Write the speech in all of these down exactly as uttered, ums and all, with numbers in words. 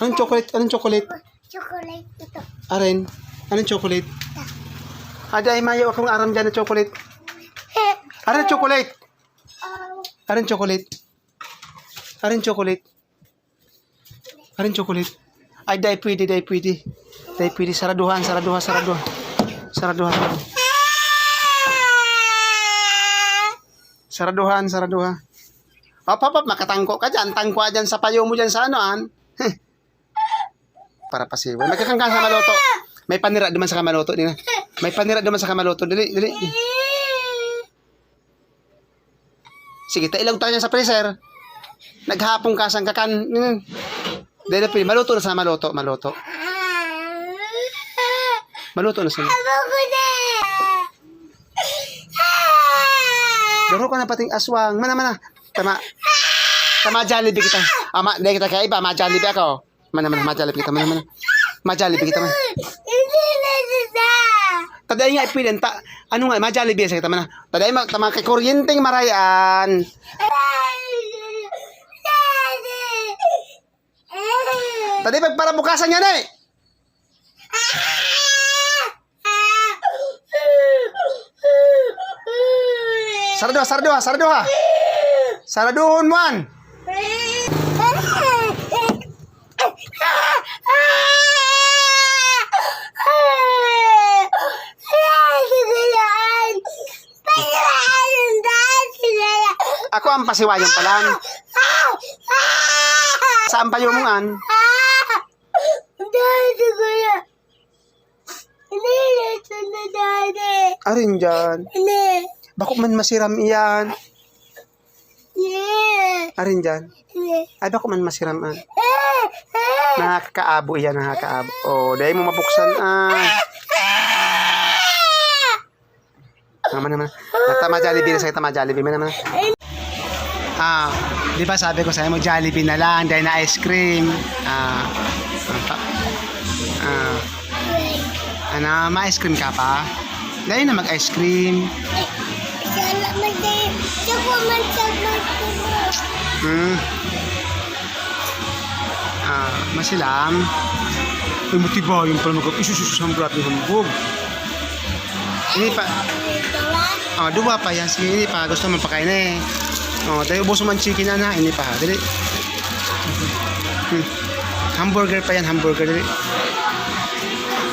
Anong chocolate? Anong chocolate? Chocolate ito. Aren? Anong chocolate? Adi ay mayo akong aram dyan na chocolate. Aren, chocolate. Aren, chocolate. Aren, chocolate. Aren, chocolate. Ay, dai pwede, dai pwede. Dai pwede. Saraduhan, saraduha, saraduha. Saraduha, saraduha. Saraduhan, saraduha. Pap, pap, pap, makatangko ka dyan. Tangko ka dyan sa payo mo dyan sa ano, an. Heh. Para pasiwa. Nagkakangka sa maluto. May panira duman sa kamaluto, di na. May panira duman sa kamaluto. Dali, dali. Sige, ta ilog tayo sa freezer. Naghapon ka sang kakan. Mm. Dali, pwede. Maluto na sa maluto, maluto. Maluto na sa. Daro ka na pating aswang. Mana, mana. Tama. Tama, Jollibee kita. Ama, dahil kita kaya iba, ma-Jollibee ako. Mana, mana, ma-Jollibee kita, mana, mana. Ma-Jollibee kita, mana. Taday nga, ipilan ta. Ano nga, ma-Jollibee sa kita, mana. Taday, ma-, tama kay kuryenteng marayan. Taday, pagparabukasan niya na eh. Saraduha, saraduha, saraduha. Saraduhon mo an. Ako ang pasiwayan palan. Saan pa yung an? Dati ko yan. Hindi, ito na, Daddy. Arin dyan. Hindi. Bako man masiram iyan. Hindi. Arin dyan. Hindi. Ay, bako man masiram an. Ah, ah. Nakakaabo iyan, nakakaabo. Oh, dahil mo mabuksan ah. Naman, naman. Tama, Jollibee na sa'yo, tama, Jollibee, man, naman. Ah, di ba sabi ko sa'yo mo, Jollibee na lang, dahil na ice cream. Ah, ah, pa-, ah. Ano, ma-ice cream ka pa? Dahil na mag-ice cream. Salamat eh. Choco man, choco man. Hmm. Ah, masilam. Ay, matibayon pala mag-, isususu sa hambrat ng hambog. Ini pa. Oh, duwa pa yan. Sige, ini pa. Gusto mo pakain eh. Oh, tayo ubos man chicken na na. Ini pa. Dali. Hmm. Hamburger pa yan, hamburger. Dali.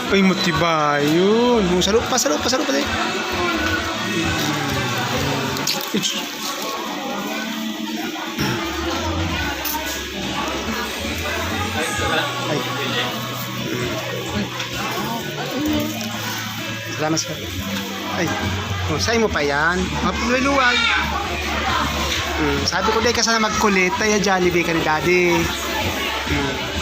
Ay, matibayon. Oh, salo pa, salo pa, salo pa. Dali. It's Ay. Salamat, sir. Ay. Oh, sa'yo mo pa yan? Mapaluway-luway. Hmm, sabi ko, "Di ka sana magkulit. Tayo, Jollibee ka ni Daddy." Hmm.